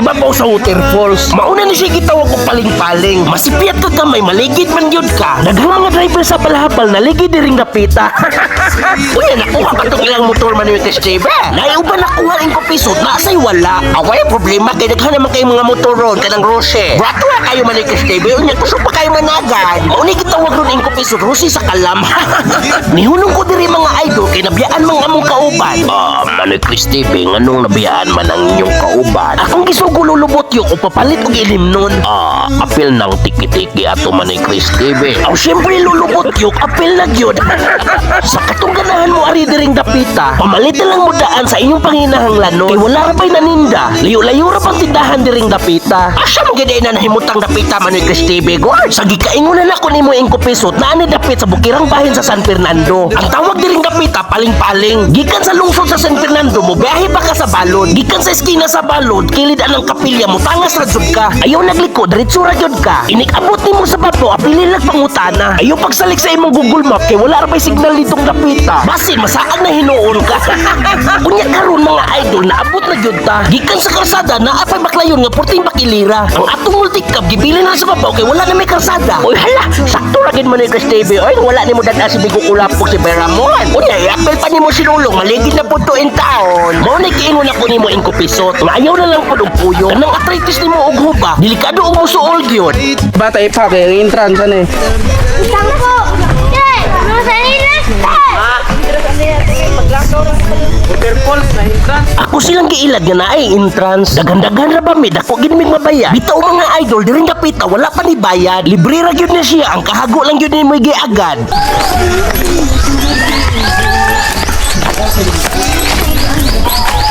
ibabaw sa waterfalls. Mauna ni siya gitawag og paling-paling. Masipyat ka gamay, maligid man gyud ka. Daghang mga driver sa palahapal naligid diring dapita. Unya, nakuha katong ilang motor, Manoy Chris TV. Naiuban nakuha ing pisot na say wala. Away problema kay daghan naman kay mga motor ron kanang Rose. Brato na kayo, Manoy Chris TV. Unya kusog pa kayo managan. Mao ni gitawag ron ing pisot, Rose sa kalam. Nihunong ko diri, mga idol, kay nabiyaan mang among kauban. Ah, Manoy Chris TV, nganong nabiyaan man ang inyong kauban? Akong gisugo lulubot yung o papalit og ilim nun. Ah, apil ng tiki-tiki ato, Manoy Chris TV. Aw, syempre lulubot yung apil na gyud. Sa katong ganahan mo ari diring dapita, pamalit na lang mo daan sa inyong panginahanglanon. Kay wala ra pa'y naninda. Layo-layo ra pang tindahan diring dapita. Asa mo gid na nahimutang dapita, Manoy Chris TV, God? Sa gikaingon na nako nimo ing kupisot naa ni dapit sa bukirang bahin sa San Fernando. Ang tawag diring dapita, paling-paling. Gikan sa lungsod sa San Fernando, mo biyahe pa ka sa balod. Gikan sa eskina sa balod, kilid anang kapilya mo tangas ra jud ka. Ayaw nagliko, diretso ra jud ka. Inikabot nimo sa bato, apili lang pangutana. Ayaw pagsalik sa imong Google Map kay wala ra bay signal ditong dapita. Basin masaag na hinuon ka. Unya karon, mga idol, naabot na gyud ta. Gikan sa kalsada naa pay baklayon nga porting bakilira. Ang atong multicab gibilin na sa babaw kay wala na may kalsada. Oy hala, sakto ra gid mo ni Chris TV. Oy, wala nimo dad si Bigo Kulapok si Beramon. Unya iapil pa nimo sinulong, maligid na pud to in taon. Mao ni giingon ako nimo ing kupisot. Nga ayaw na lang pud og puyo. Kanang arthritis nimo og huba, delikado og musuol gyud. Bata ipa kay entrance ano eh. Sampo. Te, Rosalina. Ako silang giilad nga naay entrance. Daghan-daghan ra ba mi, dako gid mig mabaya. Bitaw, mga idol, diring dapita wala pa ni bayad. Libre ra gyud na siya, ang kahago lang gyud nimo giagad.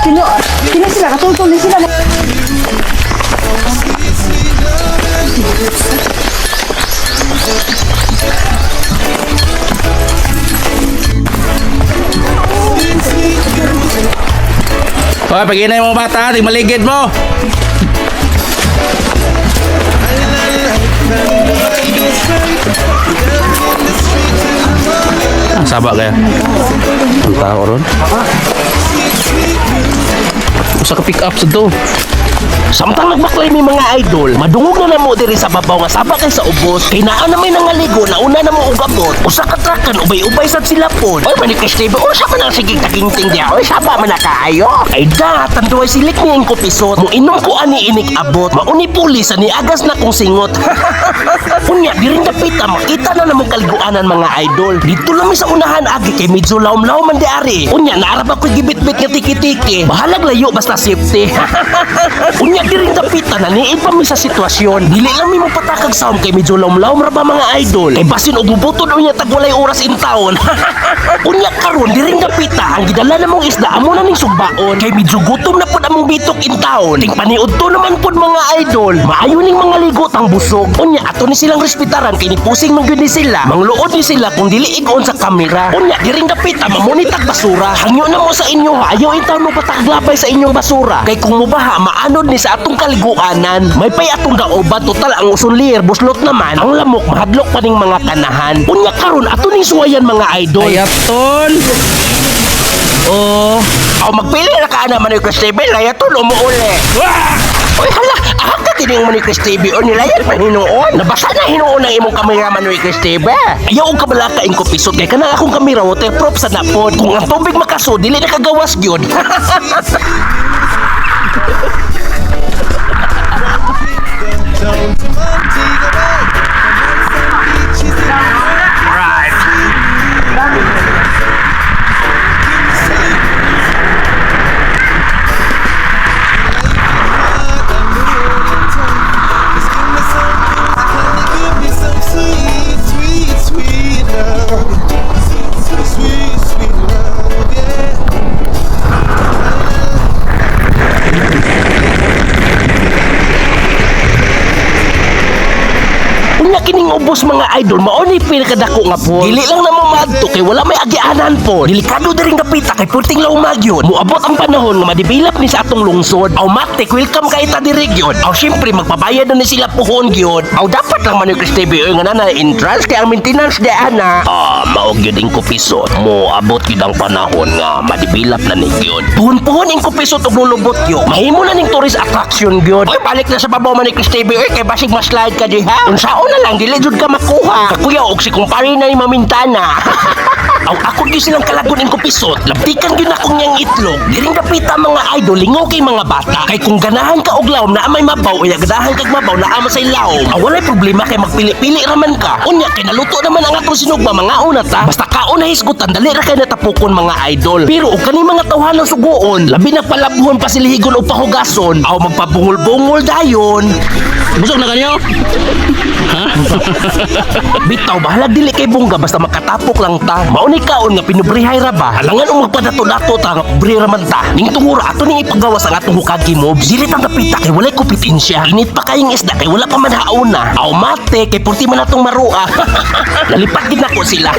Sino, sino sila? Katultol din sila. Hoy, paginay mo bata, di maligid mo. Ah, saba kaya. Ang tao ron. Usa ka pick up sa do. Samtang nagbaklay mi, mga idol, madungog na namo diri sa babaw nga saba kay sa ubos. Kay naa na may nangaligo, nauna na mo og abot. Usa ka trakan ubay-ubay sad sila pod. Oy, manik Steve, usa man ang sige taginting diha. Oy, saba man na kaayo. Ay da, tanduay silik ni ang kupisot. Mo inom ko ani inig abot. Mauni pulis ani agas na kong singot. Unya diring dapita makita na namong kaliguanan, mga idol. Dito lang mi sa unahan agi kay medyo lawom-lawom man di ari. Unya naara ba ko'y gibitbit nga tiki-tiki. Bahalag layo basta safety. Unya diring dapita na niid pa mi sa sitwasyon. Dili lang mi mo patakag sawom kay medyo lawom-lawom ra ba, mga idol. Kay basin og mubutod unya tag walay oras in taon. Unya karon diring dapita ang gidala namong isda amo na ning sugbaon. Kay medyo gutom na pud among bitok in taon. Ting paniud to naman pud, mga idol. Maayo ning mga ligo tang busog. Unya ato ni silang respetaran kay ni pusing man gyud ni sila. Mangluod ni sila kung dili igon sa kamera. Unya diring dapita mamunitag basura. Hangyo na mo sa inyo ha. Ayaw in taon mo pataglabay sa inyong basura. Kay kung mubaha maanod ni sa atong kaliguanan. May pay atong daoban, total ang uson lier buslot naman. Ang lamok mahadlok pa ning mga kanahan. Unya karon ato ning suwayan, mga idol. Ayaton. Oh. Aw, magpili na ka na, Manoy Chris TV, layaton o muuli. Uy, hala, aha ka tining Manoy Chris TV o nilayat man hinuon. Nabasa na hinuon ang imong kamera, Manoy Chris TV. Ayaw og kabalaka ing kupisot kay kanang akong kamera waterproof sa napod. Kung ang tubig makaso, dili na kagawas gyud. Sweet, sweet, sweet love. Sweet, sweet love, yeah. Unya kining ubos, mga idol, mao ni pinakadako nga pool. Dili lang namo makadto kay wala may agianan po. Delikado diring dapita kay purting laumag yun. Muabot ang panahon nga madevelop ni sa atong lungsod. Automatic welcome kay ta diri gyud. Aw syempre magpabayad na ni sila puhon gyud. Aw dapat lang man Chris TV oy nga na entrance kay ang maintenance di ana. Ah, mao gyud ing kupisot. Moabot gyud ang panahon nga madevelop na ni gyud. Puhon-puhon ing kupisot og lulubot yo. Mahimo na ning tourist attraction gyud. Oy, balik na sa babaw man ni Chris TV oy kay basig ma-slide ka diha. Unsaon na lang dili jud ka makuha. Kakuya og si kumpare na ni Mamintana. Aw ako gyud silang kalagon ing kupisot. Labtikan gyud akong niyang itlog. Diring dapita mga idol, lingaw kay mga bata. Kay kung ganahan ka og lawom naa may mabaw, uya ganahan kag mabaw naa man say lawom. Aw walay problema kay magpili-pili ra man ka. Unya kay naluto naman ang atong sinugba mga una ta. Basta kaon na hisgutan dali ra kay natapukon mga idol. Pero og kani mga tawhanang suguon, labi na palabhon pasilihigon og pahugason, aw magpabungol-bungol dayon. Busog na kanyo? Bitaw bahala dili kay bongga basta makatapok lang ta. Mao ni kaon nga pinubrihay ra ba? Alangan og magpadato-dato ta nga pobre ra man ta. Ning tungura ato ning ipagawas ang atong hukagi moves. Dili tang dapita kay walay kompetensya. Init pa kayong isda kay wala pa man hauna. Aumate kay purti man atong marua. Nalipat gid nako sila.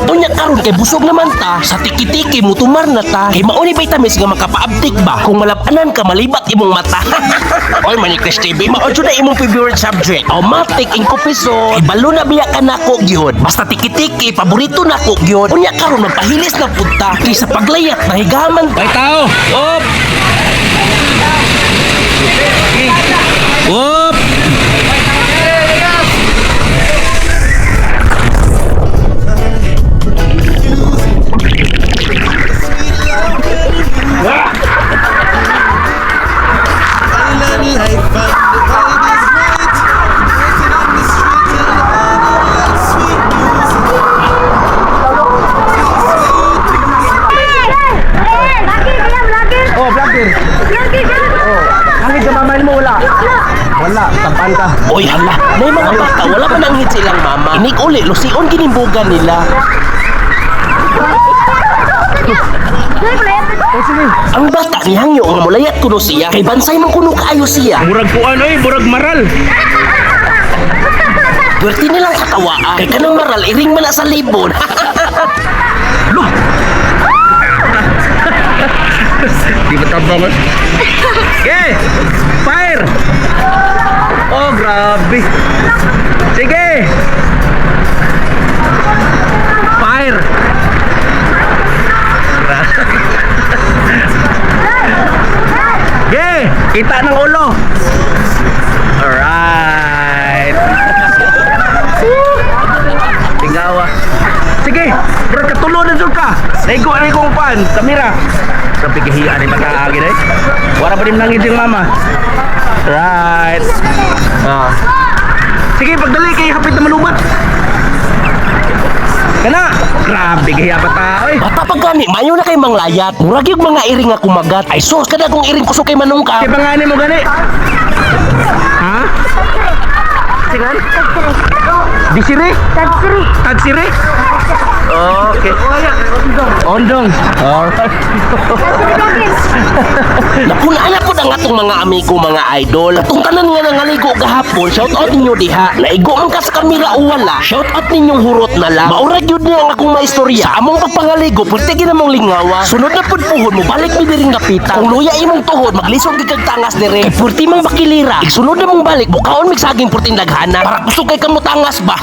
Unya karon kay busog naman ta. Sa tiki-tiki mutumar na ta. Kay mao ni vitamins nga makapaabtik ba? Kung malabanan ka malibat imong mata. Oy Manicris TV, mao jud na imong favorite subject. Automatic ing kupiso. Kay balo na biya ka nako gyud. Basta tiki-tiki paborito nako gyud. Unya karon magpahilis na pud ta. Kay sa paglayat nahigaman ta. Ay tao! Op! Op! Island life and the vibe is right. Dancing in the street till the morning light. Sweet music. Oh, vlogger. Langit ka mamain mo wala. Wala, tapan ka. Oy hala, may mga bata wala man ang hit silang mama. Inig uli lusion ginimbugan nila. Ang bata ni hangyo nga mulayat kuno siya kay bansay man kuno kaayo siya. Murag kuan oy, murag maral. Pwerte nilang katawaan. Kay kanang maral iring man na sa libon. Di ba tabang eh? Okay! Fire! Oh, grabe. Sige! Fire! Okay! Kita ng ulo! Alright! Tingawa. Sige! Bro, katulo na dyan ka! Naigo na kong pan! Kamera! Grabe kahiya ni bata agin eh. Wala pa din nangit yung mama. Right. Ah. Sige, pagdali kay hapit na malubat. Kana. Grabe kahiya bata oy. Bata pag gani, mayo na kay manglayat. Murag yung mga iring nga kumagat. Ay sus, kada kong iring kusog kay manungka. Kay pangani mo gani? Ha? Singan? Disire? Tagsiri. Tagsiri? Okay. Ondong. Alright. Napunaan na po ang atong mga amigo, mga idol. Atong tanan nga nangaligo gahapon, shout out ninyo diha. Naigo man ka sa kamera o wala, shout out ninyong hurot na lang. Maura gyud niya ang akong maistorya. Sa among pagpangaligo, pwede ginamong lingawa. Sunod na pud puhon mo, balik mi diring napita. Kung luya imong tuhod, maglisod gid kag tangas dire. Kay purti mong bakilira. Igsunod na mong balik, bukaon mig saging purting daghana. Para kusog kay kamo tangas ba?